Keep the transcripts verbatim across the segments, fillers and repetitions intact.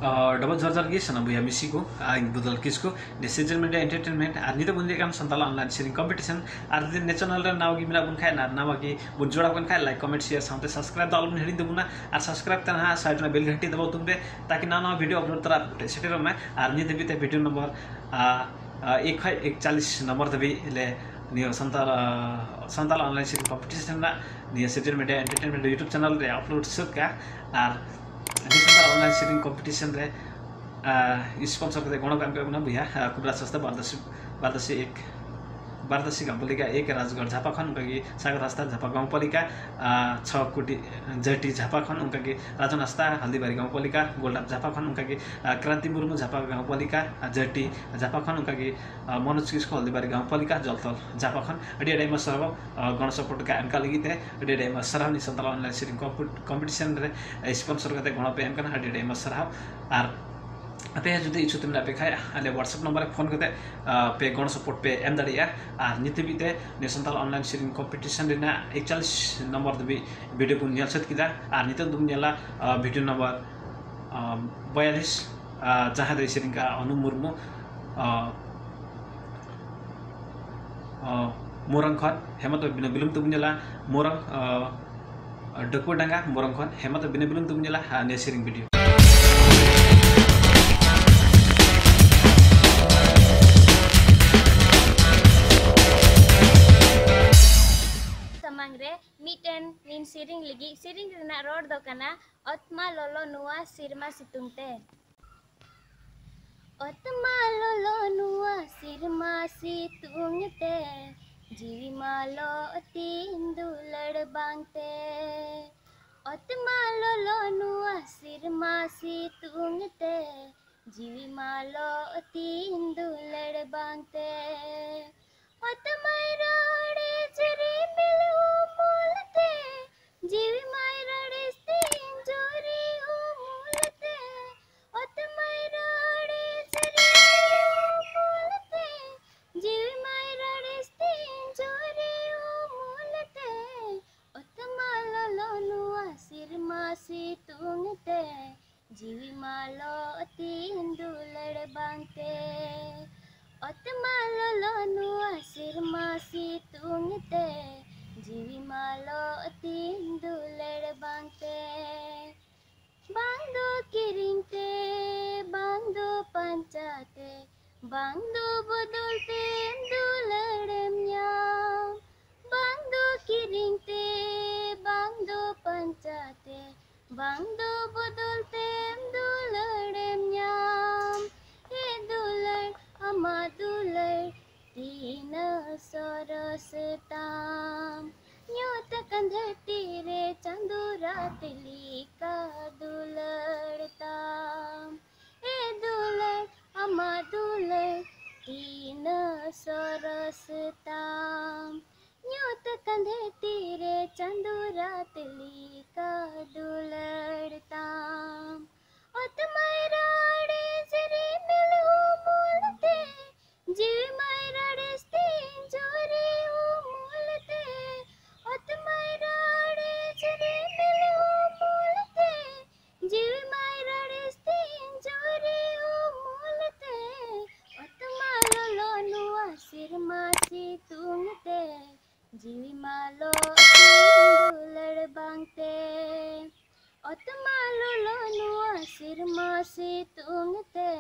Double ᱡᱚᱦᱟᱨ ᱡᱚᱦᱟᱨ ᱜᱮ ᱥᱟᱱᱟᱢ ᱵᱚᱭᱦᱟ ᱢᱤᱥᱤ ᱠᱚ᱾ ᱟᱨ ᱤᱧ ᱵᱚᱫᱚᱞ ᱠᱤᱥᱠᱩ, ᱱᱤᱭᱟᱹ ᱥᱤᱡᱚᱱ ᱢᱤᱰᱤᱭᱟ ᱮᱱᱴᱟᱨᱴᱮᱱᱢᱮᱱᱴ, ᱟᱨ ᱱᱤᱛᱚᱜ ᱵᱚᱱ ᱞᱟᱹᱭᱮᱫ ᱠᱟᱱ ᱥᱟᱱᱛᱟᱲ ᱚᱱᱞᱟᱭᱤᱱ ᱥᱮᱨᱮᱧ ᱠᱚᱢᱯᱤᱴᱤᱥᱚᱱ᱾ ᱟᱨ ᱡᱩᱫᱤ ᱱᱤᱭᱟᱹ ᱪᱮᱱᱮᱞ ᱨᱮ ᱱᱟᱣᱟ ᱜᱮ ᱢᱮᱱᱟᱜ ᱵᱚᱱ ᱠᱷᱟᱡ ᱟᱨ ᱱᱟᱣᱟ ᱜᱮ ᱵᱚᱱ ᱡᱚᱲᱟᱣ ᱠᱟᱱ ᱠᱷᱟᱡ, ᱞᱟᱭᱤᱠ, ᱠᱚᱢᱮᱱᱴ, ᱥᱮᱭᱟᱨ ᱥᱟᱶᱛᱮ ᱥᱟᱵᱥᱠᱨᱟᱭᱤᱵ ᱫᱚ ᱟᱞᱚᱵᱚᱱ ᱦᱤᱲᱤᱧ ᱛᱟᱵᱚᱱᱟ᱾ ᱟᱨ ᱥᱟᱵᱥᱠᱨᱟᱭᱤᱵ ᱛᱮ ᱱᱟᱦᱟᱜ ᱥᱟᱭᱤᱰ ᱨᱮᱱᱟᱜ ᱵᱮᱞ ᱜᱷᱟᱱᱴᱤ ᱫᱟᱵᱟᱣ ᱛᱟᱵᱚᱱ ᱯᱮ, ᱛᱟᱠᱤ ᱱᱟᱣᱟ ᱱᱟᱣᱟ ᱵᱷᱤᱰᱤᱭᱳ ᱟᱯᱞᱳᱰ ᱛᱚᱨᱟ ᱟᱯᱮ ᱴᱷᱮᱱ ᱥᱮᱴᱮᱨᱚᱜ ᱢᱟ᱾ ᱟᱨ ᱱᱤᱭᱟᱹ ᱫᱷᱟᱹᱵᱤᱡ ᱛᱮ ᱵᱷᱤᱰᱤᱭᱳ ᱱᱚᱢᱵᱚᱨ ᱮᱠ ᱠᱷᱚᱡ ᱮᱠᱪᱟᱞᱤᱥ ᱱᱚᱢᱵᱚᱨ ᱫᱷᱟᱹᱵᱤᱡ ᱞᱮ ᱱᱤᱭᱟᱹ ᱥᱟᱱᱛᱟᱲ, ᱥᱟᱱᱛᱟᱲ ᱚᱱᱞᱟᱭᱤᱱ ᱥᱮᱨᱮᱧ ᱠᱚᱢᱯᱤᱴᱤᱥᱚᱱ ᱨᱮᱱᱟᱜ ᱱᱤᱭᱟᱹ ᱥᱤᱡᱚᱱ ᱢᱤᱰᱤᱭᱟ ᱮᱱᱴᱟᱨᱴᱮᱱᱢᱮᱱᱴ ᱭᱩᱴᱩᱵᱽ ᱪᱮᱱᱮᱞ ᱨᱮ ᱟᱯᱞᱳᱰ ᱥᱟᱹᱛ ᱠᱟᱜᱼᱟ᱾ ᱟᱨ ᱱᱤᱭᱟᱹ ᱥᱟᱱᱛᱟᱲ ᱚᱱᱞᱟᱭᱤᱱ ᱥᱮᱨᱮᱧ ᱠᱚᱢᱯᱤᱴᱤᱥᱚᱱ ᱨᱮ ᱥᱯᱚᱱᱥᱚᱨ ᱠᱟᱛᱮ ᱜᱚᱲᱚ ᱠᱚ ᱮᱢ ᱠᱟᱜ ᱵᱚᱱᱟ ᱵᱚᱭᱦᱟ ᱠᱩᱵᱨᱟᱡᱽ ᱦᱟᱸᱥᱫᱟ ᱵᱟᱨᱫᱟᱥᱤ, ᱵᱟᱨᱫᱟᱥᱤ ᱮᱠ, ᱵᱟᱨᱫᱟᱥᱤ ᱜᱟᱢᱯᱚᱞᱤᱠᱟ ᱮᱠ ᱨᱟᱡᱽᱜᱚᱲ ᱡᱷᱟᱯᱟ ᱠᱷᱚᱱ, ᱚᱱᱠᱟᱜᱮ ᱥᱟᱜᱚᱨ ᱦᱟᱸᱥᱫᱟ ᱡᱷᱟᱯᱟ ᱜᱟᱢᱯᱚᱞᱤᱠᱟ ᱪᱷᱚ ᱠᱩᱴᱤ ᱡᱟᱹᱴᱤ ᱡᱷᱟᱯᱟ ᱠᱷᱚᱱ, ᱚᱱᱠᱟᱜᱮ ᱨᱟᱡᱚᱱ ᱦᱟᱸᱥᱫᱟ ᱦᱟᱞᱫᱤᱵᱟᱨᱤ ᱜᱟᱢᱯᱚᱞᱤᱠᱟ ᱜᱳᱞᱰᱟᱯ ᱡᱷᱟᱯᱟ ᱠᱷᱚᱱ, ᱚᱱᱠᱟᱜᱮ ᱠᱨᱟᱱᱛᱤ ᱢᱩᱨᱢᱩ ᱡᱷᱟᱯᱟ ᱜᱟᱢᱯᱚᱞᱤᱠᱟ ᱡᱟᱹᱴᱤ ᱡᱷᱟᱯᱟ ᱠᱷᱚᱱ, ᱚᱱᱠᱟᱜᱮ ᱢᱚᱱᱳᱡᱽ ᱠᱤᱥᱠᱩ ᱦᱟᱞᱫᱤᱵᱟᱨᱤ ᱜᱟᱢᱯᱚᱞᱤᱠᱟ ᱡᱚᱞᱛᱚᱞ ᱡᱷᱟᱯᱟ ᱠᱷᱚᱱ ᱟᱹᱰᱤ ᱟᱹᱰᱤ ᱟᱭᱢᱟ ᱥᱟᱨᱦᱟᱣ᱾ ᱜᱚᱲᱚ ᱥᱚᱯᱚᱦᱚᱫ ᱠᱟ ᱮᱢ ᱠᱟᱜ ᱞᱟᱹᱜᱤᱫ ᱛᱮ ᱟᱹᱰᱤ ᱟᱹᱰᱤ ᱟᱭᱢᱟ ᱥᱟᱨᱦᱟᱣ᱾ ᱱᱤᱭᱟᱹ ᱥᱟᱱᱛᱟᱲ ᱚᱱᱞᱟᱭᱤᱱ ᱥᱮᱨᱮᱧ ᱠᱚᱢᱯᱤᱴᱤᱥᱚᱱ ᱨᱮ ᱥᱯᱚᱱᱥᱚᱨ ᱠᱟᱛᱮ ᱜᱚᱲᱚ ᱯᱮ ᱮᱢ ᱠᱟᱱᱟ, ᱟᱹᱰᱤ ᱟᱹᱰᱤ ᱟᱭᱢᱟ ᱥᱟᱨᱦᱟᱣ᱾ ᱟᱨ ᱟᱯᱮ ᱦᱚᱸ ᱡᱩᱫᱤ ᱤᱪᱪᱷᱩᱠ ᱢᱮᱱᱟᱜ ᱯᱮ ᱠᱷᱟᱡ, ᱟᱞᱮ WhatsApp ᱱᱚᱢᱵᱚᱨ ᱨᱮ ᱯᱷᱳᱱ ᱠᱟᱛᱮ ᱯᱮ ᱜᱚᱲᱚ ᱥᱚᱯᱚᱦᱚᱫ ᱯᱮ ᱮᱢ ᱫᱟᱲᱮᱭᱟᱜᱼᱟ᱾ ᱟᱨ ᱱᱤᱛ ᱦᱟᱹᱵᱤᱡ ᱛᱮ ᱱᱤᱭᱟᱹ ᱥᱟᱱᱛᱟᱲ ᱚᱱᱞᱟᱭᱤᱱ ᱥᱮᱨᱮᱧ ᱠᱚᱢᱯᱤᱴᱤᱥᱚᱱ ᱨᱮᱱᱟᱜ ᱮᱠᱪᱟᱞᱤᱥ ᱱᱚᱢᱵᱚᱨ ᱫᱷᱟᱹᱵᱤᱡ ᱵᱷᱤᱰᱤᱭᱳ ᱵᱚᱱ ᱧᱮᱞ ᱥᱟᱹᱛ ᱠᱮᱫᱟ᱾ ᱟᱨ ᱱᱤᱛᱚᱜ ᱫᱚᱵᱚᱱ ᱧᱮᱞᱟ ᱵᱷᱤᱰᱤᱭᱳ ᱱᱚᱢᱵᱚᱨ ᱵᱚᱭᱟᱞᱤᱥ, ᱡᱟᱦᱟᱸ ᱫᱚᱭ ᱥᱮᱨᱮᱧ ᱠᱟᱜᱼᱟ ᱚᱱᱩ ᱢᱩᱨᱢᱩ᱾ ᱢᱳᱨᱟᱝ ᱠᱷᱚᱱ ᱦᱮᱢᱟᱛᱚ ᱵᱤᱱᱟᱹ ᱵᱤᱞᱚᱢ ᱛᱮᱵᱚᱱ ᱧᱮᱞᱟ ᱢᱳᱨᱟᱝ, ᱰᱟᱹᱠᱩᱣᱟᱹ ᱰᱟᱸᱜᱟ ᱢᱳᱨᱟᱝ ᱠᱷᱚᱱ ᱦᱮᱢᱟᱛᱚ ᱵᱤᱱᱟᱹ ᱵᱤᱞᱚᱢ ᱛᱮᱵᱚᱱ ᱧᱮᱞᱟ ᱱᱤᱭᱟᱹ ᱥᱮᱨᱮᱧ ᱵᱷᱤᱰᱤᱭᱳ᱾ ᱥᱟᱢᱟᱝ ᱨᱮ ᱢᱤᱫᱴᱮᱱ ᱤᱧ ᱥᱮᱨᱮᱧ ᱞᱟᱹᱜᱤᱫ, ᱥᱮᱨᱮᱧ ᱨᱮᱱᱟᱜ ᱨᱚᱲ ᱫᱚ ᱠᱟᱱᱟ, ᱚᱛ ᱢᱟ ᱞᱚᱞᱚ ᱱᱚᱣᱟ ᱥᱮᱨᱢᱟ ᱥᱤᱛᱩᱝ ᱛᱮ᱾ ᱚᱛ ᱢᱟ ᱞᱚᱞᱚ ᱱᱚᱣᱟ ᱥᱮᱨᱢᱟ ᱥᱤᱛᱩᱝ ᱛᱮ, ᱡᱤᱣᱤ ᱢᱟ ᱞᱚ ᱛᱤᱧ ᱫᱩᱞᱟᱹᱲ ᱵᱟᱝ ᱛᱮ᱾ ᱚᱛ ᱢᱟ ᱞᱚᱞᱚ ᱱᱚᱣᱟ ᱥᱮᱨᱢᱟ ᱥᱤᱛᱩᱝ ᱛᱮ, ᱡᱤᱣᱤ ᱢᱟ ᱞᱚ ᱛᱤᱧ ᱫᱩᱞᱟᱹᱲ ᱵᱟᱝ ᱛᱮ᱾ ᱚᱛ ᱢᱟᱭ ᱨᱚᱲᱮ ᱡᱩᱨᱤ ᱢᱤᱞ ᱩᱢᱩᱞ ᱛᱮ, ᱡᱤᱣᱤ ᱢᱟᱭ ᱨᱚᱲᱮ ᱛᱤᱧ ᱡᱩᱨᱤ ᱩᱢᱩᱞ ᱛᱮ᱾ ᱚᱛ ᱢᱟᱭ ᱨᱚᱲᱮ ᱡᱩᱨᱤ ᱩᱢᱩᱞ ᱛᱮ, ᱡᱤᱣᱤ ᱢᱟᱭ ᱨᱚᱲᱮ ᱛᱤᱧ ᱡᱩᱨᱤ ᱩᱢᱩᱞ ᱛᱮ᱾ ᱚᱛ ᱢᱟ ᱞᱚᱞᱚ ᱱᱚᱣᱟ ᱥᱮᱨᱢᱟ ᱥᱤᱛᱩᱝ ᱛᱮ, ᱡᱤᱣᱤ ᱢᱟ ᱞᱚ ᱟᱹᱛᱤᱧ ᱫᱩᱞᱟᱹᱲ ᱵᱟᱝᱛᱮ, ᱚᱛ ᱢᱟ ᱞᱚᱞᱚ ᱱᱚᱣᱟ ᱥᱮᱨᱢᱟ ᱥᱤᱛᱩᱝ ᱛᱮ, ᱡᱤᱣᱤ ᱢᱟ ᱞᱚ ᱟᱹᱛᱤᱧ ᱫᱩᱞᱟᱹᱲ ᱵᱟᱝᱛᱮ᱾ ᱵᱟᱝ ᱫᱚ ᱠᱤᱨᱤᱧ ᱛᱮ, ᱵᱟᱝ ᱫᱚ ᱯᱟᱧᱪᱟ ᱛᱮ, ᱵᱟᱝ ᱫᱚ ᱵᱚᱫᱚᱞ ᱛᱮ ᱫᱩᱞᱟᱹᱲᱮᱢ ᱧᱟᱢ᱾ ᱵᱟᱝ ᱫᱚ ᱠᱤᱨᱤᱧ ᱛᱮ, ᱵᱟᱝ ᱫᱚ ᱯᱟᱧᱪᱟ ᱛᱮ, ᱵᱟᱝ ᱫᱚ ᱵᱚᱫᱚᱞ ᱛᱮᱢ ᱫᱩᱞᱟᱹᱲᱮᱢ ᱧᱟᱢ᱾ ᱮ ᱫᱩᱞᱟᱹᱲ, ᱟᱢᱟᱜ ᱫᱩᱞᱟᱹᱲ ᱛᱤᱱᱟᱹᱜ ᱥᱚᱨᱚᱥ ᱛᱟᱢ᱾ ᱧᱩᱛ ᱟᱠᱟᱱ ᱫᱷᱟᱹᱨᱛᱤ ᱨᱮ ᱪᱟᱸᱫᱳ ᱨᱟᱛ ᱞᱮᱠᱟ ᱫᱩᱞᱟᱹᱲ ᱛᱟᱢ᱾ ᱮ ᱫᱩᱞᱟᱹᱲ, ᱟᱢᱟᱜ ᱫᱩᱞᱟᱹᱲ ᱛᱤᱱᱟᱹᱜ ᱥᱚᱨᱚᱥ ᱛᱟᱢ᱾ ᱧᱩᱛ ᱟᱠᱟᱱ ᱫᱷᱟᱹᱨᱛᱤ ᱨᱮ ᱪᱟᱸᱫᱳ ᱨᱟᱛ ᱞᱮᱠᱟ ᱫᱩᱞᱟᱹᱲ ᱛᱟᱢ᱾ ᱚᱛ ᱢᱟᱭ ᱨᱟᱲᱮᱡ ᱨᱤᱢᱤᱞ ᱩᱢᱩᱞ ᱛᱮ, ᱡᱤᱣᱤ ᱢᱟᱭ ᱨᱟᱲᱮᱡ ᱛᱤᱧ ᱡᱳᱨᱮ ᱩᱢᱩᱞ ᱛᱮ᱾ ᱚᱛ ᱢᱟᱭ ᱨᱟᱲᱮᱡ ᱨᱤᱢᱤᱞ ᱩᱢᱩᱞ ᱛᱮ, ᱡᱤᱣᱤ ᱢᱟᱭ ᱨᱟᱲᱮᱡ ᱛᱤᱧ ᱡᱳᱨᱮ ᱩᱢᱩᱞ ᱛᱮ᱾ ᱚᱛ ᱢᱟ ᱞᱚᱞᱚ ᱱᱚᱣᱟ ᱥᱮᱨᱢᱟ ᱥᱤᱛᱩᱝ ᱛᱮ, ᱡᱤᱣᱤ ᱢᱟ ᱞᱚ ᱟᱹᱛᱤᱧ ᱫᱩᱞᱟᱹᱲ ᱵᱟᱝᱛᱮ᱾ ᱚᱛ ᱢᱟ ᱞᱚᱞᱚ ᱱᱚᱣᱟ ᱥᱮᱨᱢᱟ ᱥᱤᱛᱩᱝ ᱛᱮ,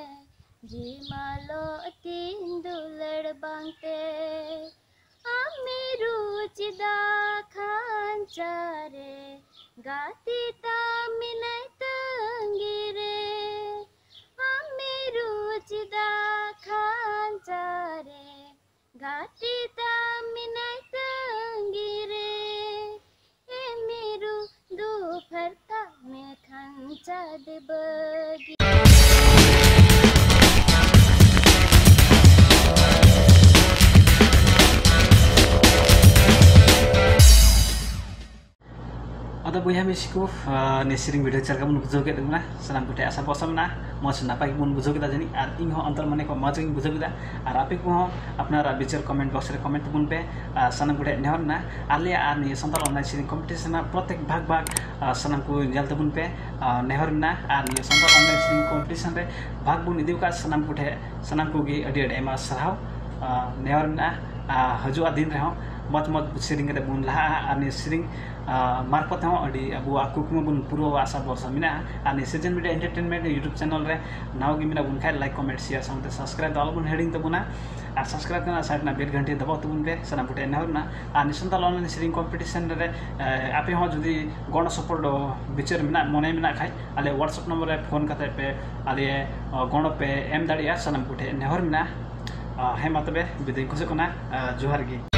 ᱡᱤᱣᱤ ᱢᱟ ᱞᱚ ᱟᱹᱛᱤᱧ ᱫᱩᱞᱟᱹᱲ ᱵᱟᱝᱛᱮ᱾ ᱟᱢ ᱢᱤᱨᱩ ᱪᱮᱫᱟᱜ ᱠᱷᱟᱧᱪᱟ ᱨᱮ, ᱜᱟᱛᱮ ᱛᱟᱢ ᱢᱮᱱᱟᱭ ᱛᱟᱺᱜᱤ ᱨᱮ᱾ ᱟᱢ ᱢᱤᱨᱩ ᱪᱮᱫᱟᱜ ᱠᱷᱟᱧᱪᱟ ᱨᱮ, ᱜᱟᱛᱮ ᱛᱟᱢ ᱢᱮᱱᱟᱭ ᱛᱟᱺᱜᱤ ᱨᱮ᱾ ᱮ ᱢᱤᱨᱩ, ᱫᱩ ᱯᱷᱟᱨᱛᱟ ᱢᱮ ᱠᱷᱟᱧᱪᱟ ᱰᱤᱵᱟᱹ ᱜᱮ᱾ ᱟᱫᱚ ᱵᱚᱭᱦᱟ ᱢᱤᱥᱤ ᱠᱚ, ᱟᱨ ᱱᱤᱭᱟᱹ ᱥᱮᱨᱮᱧ video ᱪᱮᱫ ᱞᱮᱠᱟ ᱵᱚᱱ ᱵᱩᱡᱷᱟᱹᱣ ᱠᱮᱫ ᱛᱟᱵᱚᱱᱟ? ᱥᱟᱱᱟᱢ ᱠᱚᱴᱷᱮᱱ ᱟᱥᱟ ᱵᱷᱚᱨᱥᱟ ᱢᱮᱱᱟᱜᱼᱟ, ᱢᱚᱡᱽ ᱱᱟᱯᱟᱭ ᱜᱮᱵᱚᱱ ᱵᱩᱡᱷᱟᱹᱣ ᱠᱮᱫᱟ ᱡᱟᱹᱱᱤᱡ, ᱟᱨ ᱤᱧ ᱦᱚᱸ ᱚᱱᱛᱚᱨ ᱢᱚᱱᱮ ᱠᱷᱚᱱ ᱢᱚᱡᱽ ᱜᱤᱧ ᱵᱩᱡᱷᱟᱹᱣ ᱠᱮᱫᱟ᱾ ᱟᱨ ᱟᱯᱮ ᱠᱚᱦᱚᱸ ᱟᱯᱱᱟᱨᱟᱜ ᱵᱤᱪᱟᱹᱨ comment box ᱨᱮ comment ᱛᱟᱵᱚᱱ ᱯᱮ᱾ ᱟᱨ ᱥᱟᱱᱟᱢ ᱠᱚᱴᱷᱮᱱ ᱱᱮᱦᱚᱨ ᱢᱮᱱᱟᱜᱼᱟ, ᱟᱞᱮᱭᱟᱜ ᱟᱨ ᱱᱤᱭᱟᱹ ᱥᱟᱱᱛᱟᱲ online ᱥᱮᱨᱮᱧ competition ᱨᱮᱱᱟᱜ ᱯᱨᱚᱛᱮᱠ ᱵᱷᱟᱜᱽ ᱵᱷᱟᱜᱽ, ᱟᱨ ᱥᱟᱱᱟᱢ ᱠᱚ ᱧᱮᱞ ᱛᱟᱵᱚᱱ ᱯᱮ᱾ ᱟᱨ ᱱᱮᱦᱚᱨ ᱢᱮᱱᱟᱜᱼᱟ, ᱟᱨ ᱱᱤᱭᱟᱹ ᱥᱟᱱᱛᱟᱲ online ᱥᱮᱨᱮᱧ competition ᱨᱮ ᱵᱷᱟᱜᱽ ᱵᱚᱱ ᱤᱫᱤ ᱟᱠᱟᱫ ᱥᱟᱱᱟᱢ ᱠᱚᱴᱷᱮᱱ, ᱥᱟᱱᱟᱢ ᱠᱚᱜᱮ ᱟᱹᱰᱤ ᱟᱹᱰᱤ ᱟᱭᱢᱟ ᱥᱟᱨᱦᱟᱣ᱾ ᱟᱨ ᱱᱮᱦᱚᱨ ᱢᱮᱱᱟᱜᱼᱟ, ᱟᱨ ᱦᱤᱡᱩᱜᱼᱟ ᱫᱤᱱ ᱨᱮᱦᱚᱸ ᱢᱚᱡᱽ ᱢᱚᱡᱽ ᱥᱮᱨᱮᱧ ᱠᱟᱛᱮ ᱵᱚᱱ ᱞᱟᱦᱟᱜᱼᱟ᱾ ᱟᱨ ᱱᱤᱭᱟᱹ ᱥᱮᱨᱮᱧ, ᱟᱨ ᱢᱟᱨᱯᱷᱚᱛ ᱛᱮᱦᱚᱸ ᱟᱹᱰᱤ ᱟᱵᱚᱣᱟᱜ ᱠᱩᱠᱢᱩ ᱵᱚᱱ ᱯᱩᱨᱟᱹᱣᱟ, ᱟᱥᱟ ᱵᱷᱚᱨᱥᱟ ᱢᱮᱱᱟᱜᱼᱟ᱾ ᱟᱨ ᱱᱤᱭᱟᱹ ᱥᱤᱡᱮᱱ ᱢᱤᱰᱤᱭᱟ ᱮᱱᱴᱟᱨᱴᱮᱱᱢᱮᱱᱴ YouTube ᱪᱮᱱᱮᱞ ᱨᱮ ᱱᱟᱣᱟ ᱜᱮ ᱢᱮᱱᱟᱜ ᱵᱚᱱ ᱠᱷᱟᱡ, like, comment, share ᱥᱟᱶᱛᱮ subscribe ᱫᱚ ᱟᱞᱚ ᱵᱚᱱ ᱦᱤᱲᱤᱧ ᱛᱟᱵᱚᱱᱟ᱾ ᱟᱨ subscribe ᱠᱟᱱᱟ side ᱨᱮᱱᱟᱜ bell ᱜᱷᱟᱱᱴᱤ ᱫᱟᱵᱟᱣ ᱛᱟᱵᱚᱱ ᱯᱮ, ᱥᱟᱱᱟᱢ ᱠᱚᱴᱷᱮᱱ ᱱᱮᱦᱚᱨ ᱢᱮᱱᱟᱜᱼᱟ᱾ ᱟᱨ ᱱᱤᱭᱟᱹ ᱥᱟᱱᱛᱟᱲ online ᱥᱮᱨᱮᱧ competition ᱨᱮ, ᱮ, ᱟᱯᱮ ᱦᱚᱸ ᱡᱩᱫᱤ ᱜᱚᱲᱚ ᱥᱚᱯᱚᱦᱚᱫ ᱵᱤᱪᱟᱹᱨ ᱢᱮᱱᱟᱜ, ᱢᱚᱱᱮ ᱢᱮᱱᱟᱜ ᱠᱷᱟᱡ, ᱟᱞᱮ WhatsApp ᱱᱚᱢᱵᱚᱨ ᱨᱮ ᱯᱷᱳᱱ ᱠᱟᱛᱮ ᱯᱮ ᱟᱞᱮ, ᱚ, ᱜᱚᱲᱚ ᱯᱮ ᱮᱢ ᱫᱟᱲᱮᱭᱟᱜᱼᱟ, ᱥᱟᱱᱟᱢ ᱠᱚᱴᱷᱮᱱ ᱱᱮᱦᱚᱨ ᱢᱮᱱᱟᱜᱼᱟ᱾ ᱟ, ᱦᱮᱸ, ᱢᱟ ᱛᱚᱵᱮ ᱵᱤᱫᱟᱹᱭ ᱠᱷᱚᱡᱚᱜ ᱠᱟᱱᱟ᱾ ᱟ, ᱡᱚᱦᱟᱨ ᱜᱮ᱾